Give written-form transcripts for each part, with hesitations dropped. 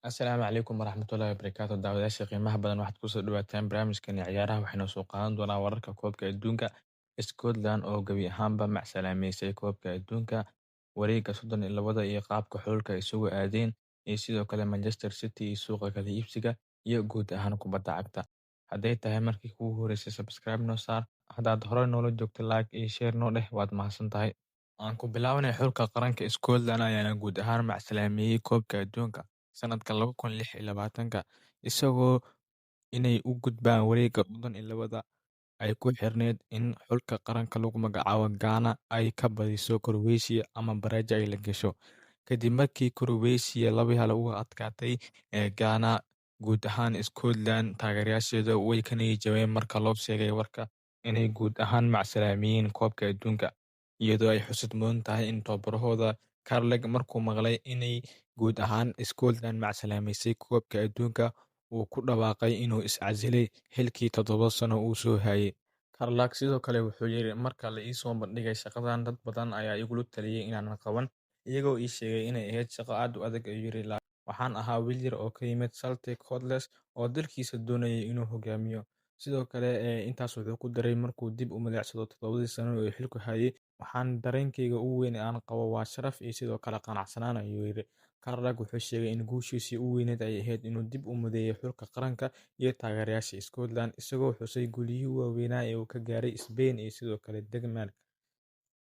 Asalaamu calaykum waraxmatullaahi wabarakaatu. Daawadayaasha qiimaha badan, waxaad kusoo dhawaataan barnaamijkani ciyaaraha. Waxaynu soo qaadan doonaa wararka koobka adduunka. Scotland oo gebi ahaanba macsalaameysay koobka adduunka, wareegga 32-da iyo qaabka xulka isugu aadeen, iyo sidoo kale Manchester City iyo suuqa kala iibsiga iyo guud ahaan kubadda cagta. Hadday tahay markii kugu horeysay, subscribe noo saar. Haddaad hore noola joogto, like iyo share noo dheh. Waad mahadsan tahay. Aan ku bilaabanay, xulka qaranka Scotland ayaana guud ahaan macsalaameeyey koobka adduunka sanadka 2026-ka, isagoo inay u gudbaan wareegga 32-da ay ku xirneyd in xulka qaranka lagu magacaabo Ghana ay ka badiso Croatia ama bareejo ay la gasho. Kadib markii Croatia 2-1 uga adkaatay ee Ghana, guud ahaan Scotland taageerayaasheeda way ka niyad jabeen marka loo sheegay warka inay guud ahaan macsalaameeyeen koobka adduunka, iyadoo ay xusid mudan tahay in tababarahooda Carlagh markuu maqlay inay guud ahaan Scotland macsalaameysay koobka adduunka, uu ku dhawaaqay inuu is-casilay xilkii 7 sano uu soo hayay. Carlagh sidoo kale wuxuu yiri: "Marka la ii soo bandhigay shaqadan, dad badan ayaa igula taliyay inaanan qaban, iyagoo ii sheegay inay ahayd shaqo aad u adag," ayuu yiri. "Waxaan ahaa wiil yar oo ka yimid Celtic Kotles oo dalkiisa doonayay inuu hogaamiyo." Sidoo kale intaas wuxuu ku daray: "Markuu dib u milicsado 7-dii sano ee xilku hayay, waxaan dareenkayga ugu weyn aan qabo waa sharaf iyo sidoo kale qanacsanaan," ayuu yiri. Carlagh wuxuu sheegay in guushiisii ugu weyneyd ay ahayd inuu dib u mideeyo xulka qaranka iyo taageerayaasha Scotland, isagoo xusay guulihii waaweynaa ee uu ka gaaray Spain iyo sidoo kale Denmark.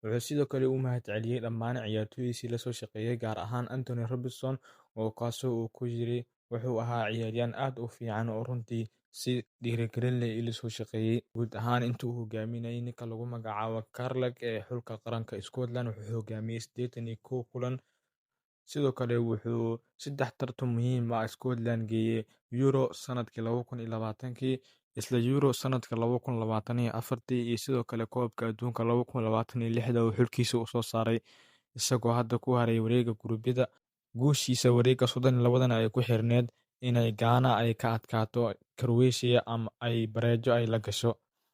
Wuxuu sidoo kale u mahadceliyay dhammaan ciyaartoydiisii la soo shaqeeyay, gaar ahaan Anthony Robinson, oo kaasoo uu ku yiri wuxuu ahaa ciyaaryahan aad u fiican oo runtii si dhiirigelin leh ila soo shaqeeyay. Guud ahaan intii uu hogaaminayay ninka lagu magacaabo Carlagh ee xulka qaranka Scotland, wuxuu hogaamiyay 81 kulan. Sidoo kale wuxuu saddex tartan muhiim ah Scotland geeyay: Euro sanadkii 2020-kii, isla Euro sanadka 2024-tii, iyo sidoo kale koobka adduunka 2026-da uu xulkiisa u soo saaray, isagoo hadda ku haray wareegga guruubyada. Guushiisa wareegga 32-dana ay ku xirneyd inay Ghana ay ka adkaato Croatia ama ay bareejo ay la gasho.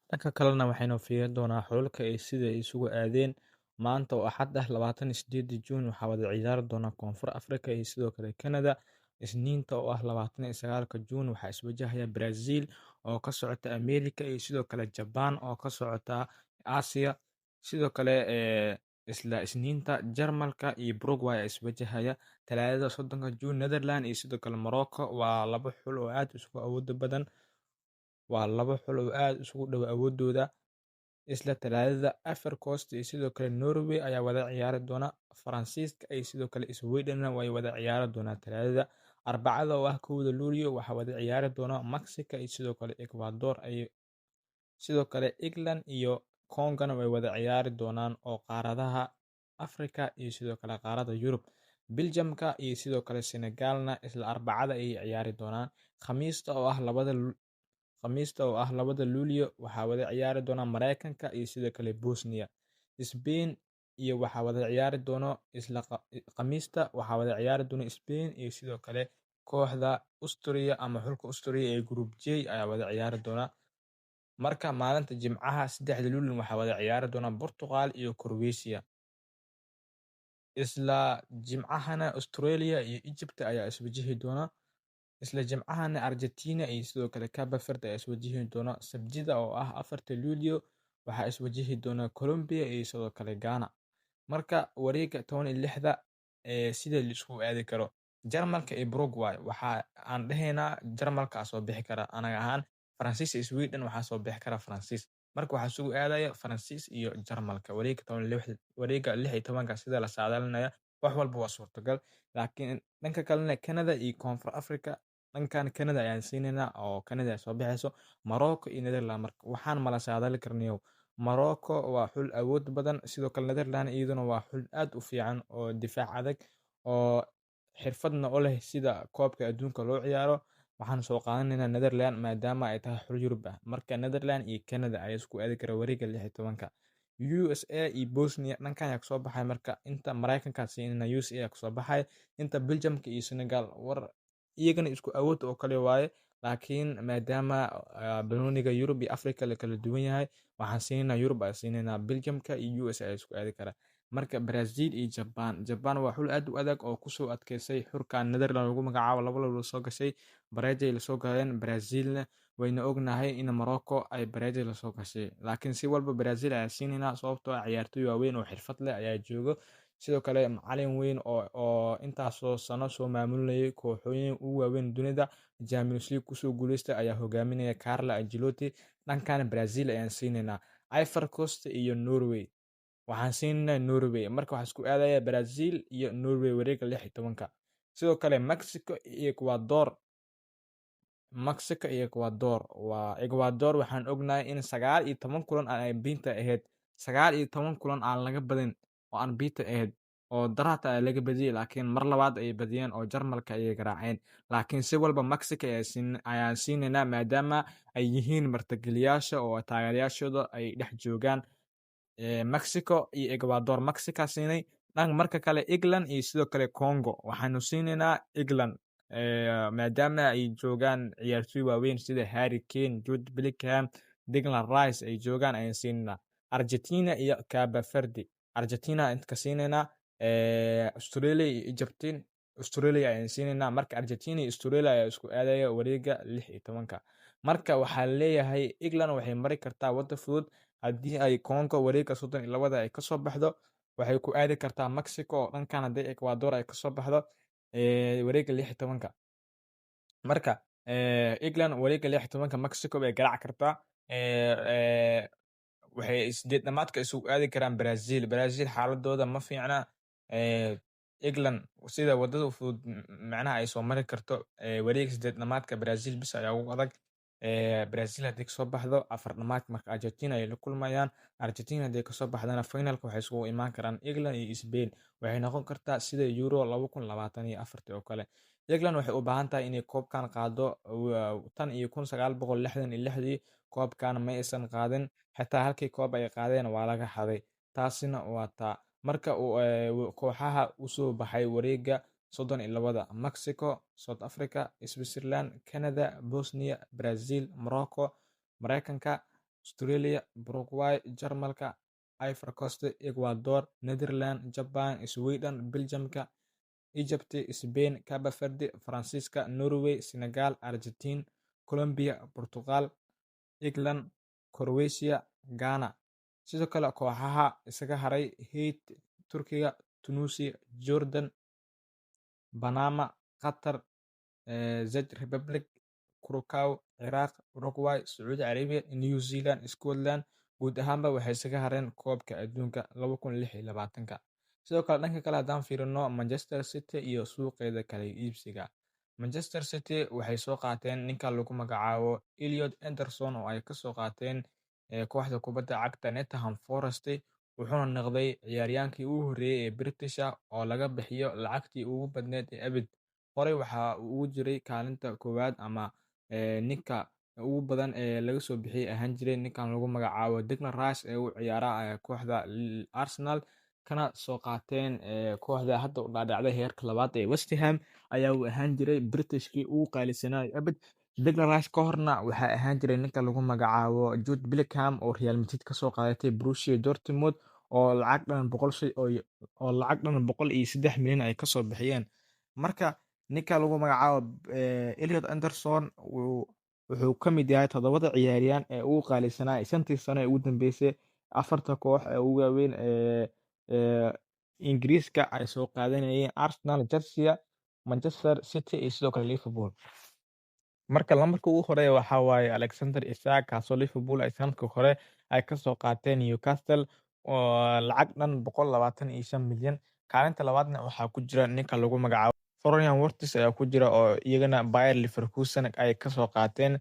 Dhanka kalena waxaynu fiirin doonaa xulalka ay sida ay isugu aadeen. Maanta oo Axad ah, 28-da Juun, waxaa wada ciyaari doona Koonfur Afrika iyo sidoo kale Canada. Isniinta oo ah 29-ka Juun waxaa iswajahaya Brazil oo ka socota America iyo sidoo kale Japan oo ka socota Asia. Sidoo kale isla Isniinta Jarmalka iyo Uruguay ayaa iswajahaya. Talaadada, 30-ka Juun, Netherland iyo sidoo kale Morocco waa laba xul oo aad isugu awooda badan, waa laba xul oo aad isugu dhow awoodooda. Isla Talaadada Ivory Coast iyo sidoo kale Norway ayaa wada ciyaari doona. Faransiiska iyo sidoo kale Sweden way wada ciyaari doonaan Talaadada. Arbacada oo ah 1-da Luulyo waxaa wada ciyaari doona Mexico iyo sidoo kale Ecuador. Ay sidoo kale England iyo Congona way wada ciyaari doonaan, oo qaaradaha Africa iyo sidoo kale qaaradda Yurub. Belgiumka iyo sidoo kale Senegalna isla Arbacada ayay ciyaari doonaan. Khamiista oo ah 2-da Luulyo waxaa wada ciyaari doona Mareykanka iyo sidoo kale Bosnia. Spain iyo waxaa wada ciyaari doono, isla Khamiista waxaa wada ciyaari doona Spain iyo sidoo kale kooxda Austria ama xulka Austria ee Group J ayaa wada ciyaari doona. Marka maalinta Jimcaha, 3-da Luulyo, waxaa wada ciyaari doona Portugal iyo Croatia. Isla Jimcahana Australia iyo Egypt ayaa iswajihi doona. Isla Jimcahana Argentina iyo sidoo kale Cape Verde ayaa iswajihi doona. Sabtida oo ah 4-ta Luulyo waxaa iswajihi doona Colombia iyo sidoo kale Ghana. Marka wareegga 16-da ee sida la isku aadi karo, Jarmalka iyo Uruguay waxa aan dhahaynaa Jarmalka soo bixi kara anaga ahaan. Faransiis iyo Sweden waxaa soo bixi kara Faransiis. Marka waxaa isugu aadaya Faransiis iyo Jarmalka wareegga 16, wareegga 16-ka sida la saadaalinaya. Wax walba waa suurtagal, laakiin dhanka kalena Canada iyo Koonfur Africa, dhankan Canada ayaan siinaynaa oo Canada ay soo bixayso. Morocco iyo Netherland marka waxaan mala saadaali karnayo. Morocco waa xul awood badan, sidoo kale Netherland iyaduna waa xul aad u fiican oo difaac adag oo xirfadna u leh sida koobka adduunka loo ciyaaro. Waxaan soo qaadanaynaa Netherland maadaama ay tahay xul Yurub ah. Marka Netherland iyo Canada ayaa isku aadi kara wareegga 16-ka. USA iyo Bosnia dhankan ayaa kasoo baxay. Marka inta Mareykanka siinayna, USA ayaa kasoo baxay. Inta Belgiumka iyo Senegal, war iyagana isku awood oo kale waaye, laakiin maadaama banooniga Yurub iyo Africa la kala duwan yahay, waxaan siinaynaa Yurub ayaa siinaynaa. Belgiumka iyo USA ayaa isku aadi kara. Marka Brazil iyo Japan, Japan waa xul aad u adag oo kusoo adkeysay xulka Netherland lagu magacaabo, 2-2 lasoo gashay, bareejay lasoo galeen. Brazilna wayna ognahay in Morocco ay bareejo lasoo gashay, laakiin si walba Brazil ayaa siinayna, sababtoo ah ciyaartoy waaweyn oo xirfad leh ayaa joogo. Sidoo kale macalin weyn oo intaasoo sano soo maamulayay kooxooyin ugu waaweyn dunida, Champions League kusoo guuleystay, ayaa hogaaminaya Carlo Ancelotti. Dhankan Brazil ayaan siinaynaa. Ivory Coast iyo Norway, waxaan siinaynaa Norway. Marka waxaa isku aadaya Brazil iyo Norway wareegga 16-ka. Sidoo kale Mexico iyo Ecuador, Mexico iyo Ecuador, waa Ecuador waxaan ognahay in 19 kulan aan unbeaten ahayd, 19 kulan aan laga badin oo unbeaten ahayd, oo darata ayaa laga badiyay, laakiin mar labaad ayay badiyeen oo Jarmalka ayay garaaceen. Laakiin si walba Mexico ayaan siinaynaa, maadaama ay yihiin martigeliyaasha oo taageerayaashooda ay dhex joogaan. Mexico iyo Ecuador, Mexico siinay dhan. Marka kale England iyo sidoo kale Congo, waxaanu siinaynaa England, maadaama ay joogaan ciyaartoy waaweyn sida Harry Kane, Jude Bellingham, Declan Rice ay joogaan ayaan siinaynaa. Argentina iyo Cape Verde, Argentina inta ka siinaynaa. Australia iyo Egypt, Australia ayaan siinaynaa. Marka Argentina iyo Australia ayaa isku aadaya wareegga 16-ka. Marka waxaa leeyahay England waxay mari kartaa wadda fudud haddii ay Congo wareegga 32-da ay kasoo baxdo, waxay ku aadi kartaa Mexico, oo dhankan haddii Ecuador ay kasoo baxdo wareegga 16-ka. Marka England wareegga 16-ka Mexico bay garaaci kartaa, waxay sideed dhamaadka isugu aadi karaan Brazil. Brazil xaaladooda ma fiicna. England sida wadada fudud macnaha ay soo mari karto wareegga sideed dhamaadka, Brazil bis ayaa ugu adag. Brazil haddii kasoo baxdo afar dhamaadka, marka Argentina ay la kulmayaan. Argentina haddii kasoo baxdana, finalka waxay isugu imaan karaan England iyo Spain. Waxay noqon kartaa sida Euro 2024-tii oo kale. England waxay u baahan tahay inay koobkan qaado. Tan iyo 1966-dii koobkan ma aysan qaadin, xitaa halkii koob ay qaadeen waa laga xaday. Taasina waa taa. Marka kooxaha usoo baxay wareegga 32-da: Mexico, South Africa, Switzerland, Canada, Bosnia, Brazil, Morocco, Mareykanka, Australia, Uruguay, Jarmalka, Ivory Coast, Ecuador, Netherland, Japan, Sweden, Belgiumka, Egypt, Spain, Cape Verde, Faransiiska, Norway, Senegal, Argentine, Colombia, Portugal, England, Croatia, Ghana. Sidoo kale kooxaha isaga haray: Haiti, Turkiga, Tunisia, Jordan, Panama, Qatar, Czech Republic, Curacao, Ciraaq, Uruguay, Sacuudi Carabiya, New Zealand, Scotland. Guud ahaanba waxay isaga hareen koobka adduunka 2026-ka. Sidoo kale dhanka kale haddaan fiirino Manchester City iyo suuqeeda kala iibsiga, Manchester City waxay soo qaateen ninka lagu magacaabo Elliot Anderson oo ay kasoo qaateen kooxda kubadda cagta Nottingham Forest, wuxuuna noqday ciyaaryaankii ugu horreeyay ee British ah oo laga bixiyo lacagtii ugu badneyd ee abid. Horey waxa uu ugu jiray kaalinta koowaad ama ninka ugu badan ee laga soo bixiyay ahaan jiray ninkan lagu magacaabo Declan Rice ee u ciyaara kooxda Arsenal, kana soo qaateen kooxda hadda u dhaadhacday heerka labaad ee West Ham, ayaa uu ahaan jiray Britishkii ugu qaalisanaa abid. Declan Rice ka horna waxaa ahaan jiray ninka lagu magacaabo Jude Bellingham oo Real Madrid kasoo qaadatay Borussia Dortmund, oo lacag dhan 103 milyan ay kasoo bixiyeen. Marka ninka lagu magacaabo Elliot Anderson wuxuu ka mid yahay toddobada ciyaaryahan ee ugu qaalisanaa 5-tii sano ee ugu dambeysay afarta koox ee ugu waaweyn ee Ingiriiska ay soo qaadanayeen: Arsenal, Chelsea, Manchester City iyo sidoo kale Liverpool. Marka lambarka ugu horeeya waxaa waaye Alexander Isak, kaasoo Liverpool ay sanadka hore ay kasoo qaateen Newcastle oo lacag dhan 125 milyan. Kaalinta labaadna waxaa ku jira ninka lagu magacaabo Florian Wirtz ayaa ku jira, oo iyagana Bayer Leverkusen ay kasoo qaateen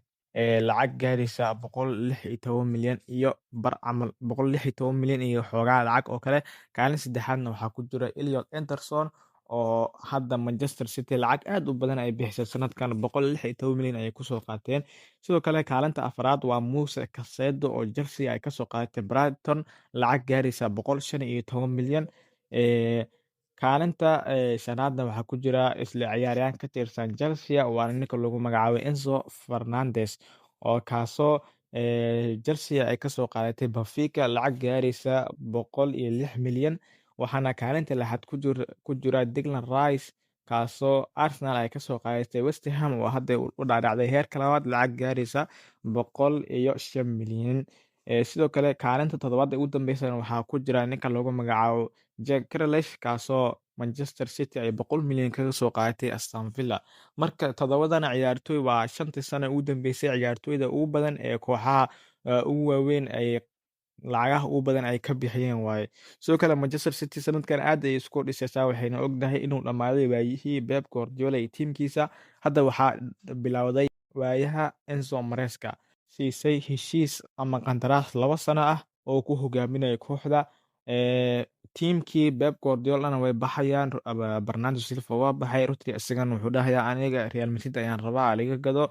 lacag gaaraysa 116 milyan iyo bar camal, 116 milyan iyo xoogaa lacag oo kale. Kaalin saddexaadna waxaa ku jira Elliot Anderson oo hadda Manchester City lacag aad u badan ay bixisay sanadkan, 116 milyan ayay kusoo qaateen. Sidoo kale kaalinta afraad waa Moises Caicedo oo Chelsea ay kasoo qaadatay Brighton, lacag gaaraysa 115 milyan. Kaalinta shanaadna waxaa ku jira isla ciyaaryahan ka tirsan Chelsea, waana ninka lagu magacaabo Enzo Fernandez, oo kaasoo Chelsea ay kasoo qaadatay Benfica lacag gaaraysa 106 milyan. Waxaana kaalinta lixaad ku jira Declan Rice, kaasoo Arsenal ay kasoo qaadatay West Ham oo hadda u dhaadhacday heerka labaad lacag gaaraysa 105 milyan. Sidoo kale kaalinta toddobaad ee ugu dambeysana waxaa ku jira ninka lagu magacaabo Jack Grealish, kaasoo Manchester City ay 100 milyan kaga soo qaadatay Aston Villa. Marka toddobadana ciyaartooy waa 5-tii sano ugu dambeysay ciyaartooyda ugu badan ee kooxaha ugu waaweyn ay lacagaha ugu badan ay ka bixiyeen waaye. Sidoo kale Manchester City sanadkan aad ay isku dhisaysaa, waxayna ognahay inuu dhammaaday waayihii Pep Guardiola iyo tiimkiisa. Hadda waxaa bilowday waayaha Enzo Maresca, siisay heshiis ama qandaraas 2 sano ah oo ku hogaaminayo kooxda. Tiimkii Pep Guardiolana way baxayaan. Bernardo Silva waa baxay, Rodri isagana wuxuu dhahayaa aniga Real Madrid ayaan rabaa liga gado.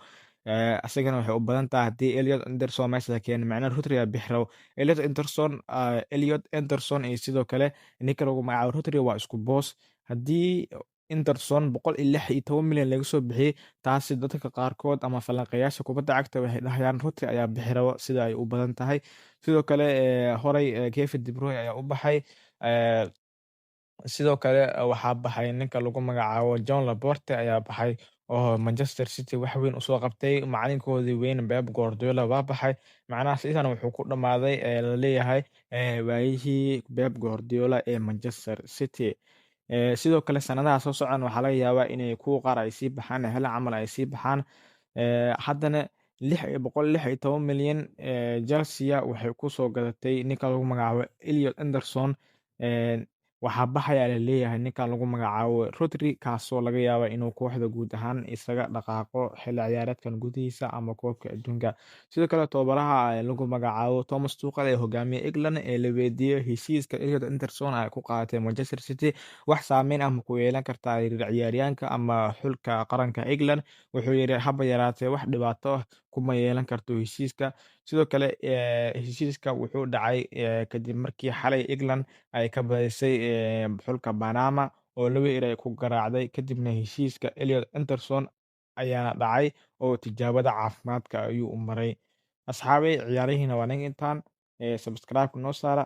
Asagana waxay u badan tahay haddii Elliot Anderson meesha keena, macnaha Rodri ayaa bixi rabo. Elliot Anderson iyo sidoo kale ninka lagu magacaabo Rodri waa isku boos. Haddii Anderson 116 milyan laga soo bixiyey, taasi dadka qaarkood ama falanqeeyaasha kubadda cagta waxay dhahayaan Rodri ayaa bixi rabo, sida ay u badan tahay. Sidoo kale horey Kevin De Bruyne ayaa u baxay. Sidoo kale waxaa baxay ninka lagu magacaabo Joan Laporte ayaa baxay oo Manchester City wax weyn usoo qabtay. Macalinkoodii weyn Pep Guardiola waa baxay, macnaha sidan wuxuu ku dhammaaday laleeyahay waayihii Pep Guardiola ee Manchester City. Sidoo kale sanadaha soo socon waxaa laga yaabaa inay kuwa qaar ay sii baxaan, hela camal ay sii baxaan. Haddana 116 milyan Chelsea waxay kusoo gadatay ninka lagu magacaabo Elliot Anderson. Waxaa baxaya laleeyahay ninkan lagu magacaabo Rodri, kaasoo laga yaaba inuu kooxda guud ahaan isaga dhaqaaqo xilli ciyaareedkan gudihiisa ama koobka adduunka. Sidoo kale tababaraha lagu magacaabo Thomas Tuchel ee hogaamiye England ee la weydiiyey heshiiska Elliot Anderson ay ku qaadatay Manchester City wax saameyn ah ma ku yeelan kartaa ciyaaryahanka ama xulka qaranka England, wuxuu yiri haba yaraatee wax dhibaato ah kuma yeelan karto heshiiska. Sidoo kale heshiiska wuxuu dhacay kadib markii xalay England ay ka badisay xulka Panama oo 2-0 ay ku garaacday, kadibna heshiiska Elliot Anderson ayaana dhacay oo tijaabada caafimaadka ayuu u maray. Asxaabay, ciyaarihiina waa naga intaan. Subscribe noo saara.